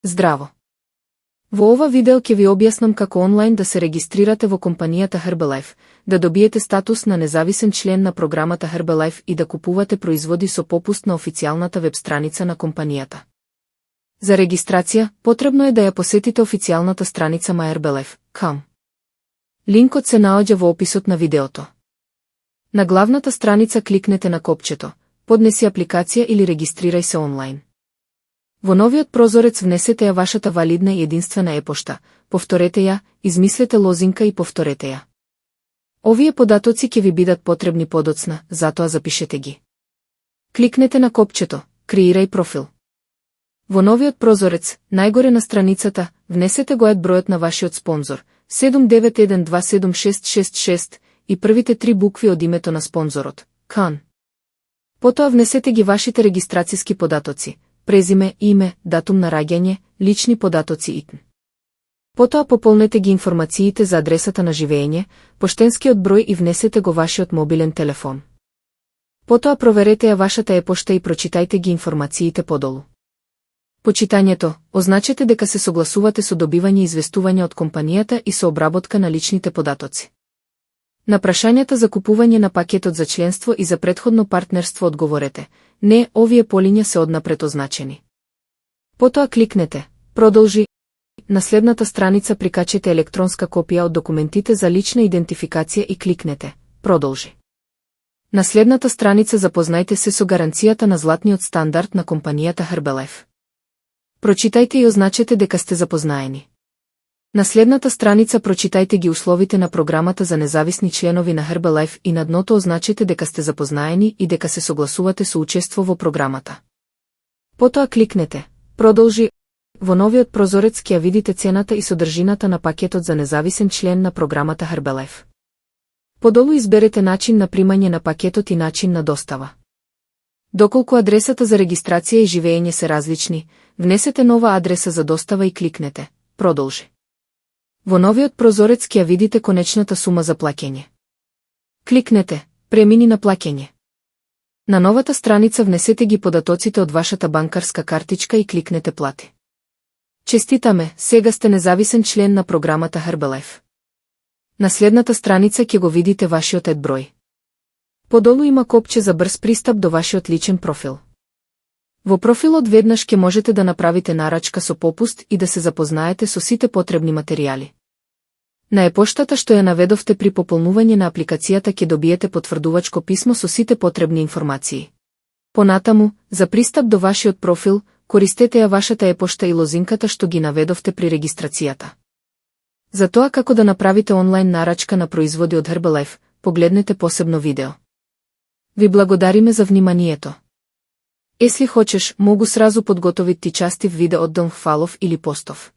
Здраво! Во ова видео ќе ви објаснам како онлайн да се регистрирате во компанијата Herbalife, да добиете статус на независен член на програмата Herbalife и да купувате производи со попуст на официјалната веб страница на компанијата. За регистрација, потребно е да ја посетите официјалната страница myherbalife.com. Линкот се наоѓа во описот на видеото. На главната страница кликнете на копчето «Поднеси апликација» или «Регистрирај се онлайн». Во новиот прозорец внесете ја вашата валидна и единствена епошта, повторете ја, измислете лозинка и повторете ја. Овие податоци ќе ви бидат потребни подоцна, затоа запишете ги. Кликнете на копчето «Креирај профил». Во новиот прозорец, најгоре на страницата, внесете го бројот на вашиот спонзор, 79127666 и првите 3 букви од името на спонзорот, CAN. Потоа внесете ги вашите регистрацијски податоци, презиме, име, датум на раѓање, лични податоци итн. Потоа пополнете ги информациите за адресата на живење, поштенскиот број и внесете го вашиот мобилен телефон. Потоа проверете ја вашата епошта и прочитајте ги информациите подолу. По читањето, означете дека се согласувате со добивање известување од компанијата и со обработка на личните податоци. На прашањата за купување на пакетот за членство и за претходно партнерство одговорете: не, овие полиња се однапред означени. Потоа кликнете «Продолжи». На следната страница прикачете електронска копија од документите за лична идентификација и кликнете «Продолжи». На следната страница запознајте се со гаранцијата на златниот стандард на компанијата Herbalife. Прочитајте и означете дека сте запознаени. На следната страница прочитајте ги условите на програмата за независни членови на Herbalife и на дното означете дека сте запознаени и дека се согласувате со учество во програмата. Потоа кликнете «Продолжи». Во новиот прозорец ќе ја видите цената и содржината на пакетот за независен член на програмата Herbalife. Подолу изберете начин на примање на пакетот и начин на достава. Доколку адресата за регистрација и живење се различни, внесете нова адреса за достава и кликнете «Продолжи». Во новиот прозорец ќе ја видите конечната сума за плаќање. Кликнете «Премини на плаќање». На новата страница внесете ги податоците од вашата банкарска картичка и кликнете «Плати». Честитаме, сега сте независен член на програмата Herbalife. На следната страница ќе го видите вашиот број. Подолу има копче за брз пристап до вашиот личен профил. Во профилот веднаш ќе можете да направите нарачка со попуст и да се запознаете со сите потребни материјали. На епоштата што ја наведовте при пополнување на апликацијата ќе добиете потврдувачко писмо со сите потребни информации. Понатаму, за пристап до вашиот профил, користете ја вашата епошта и лозинката што ги наведовте при регистрацијата. За тоа како да направите онлайн нарачка на производи од Herbalife, погледнете посебно видео. Ви благодариме за вниманието. Если хочеш, могу сразу подготовить ти частив видео од Дом Хвалов или Постов.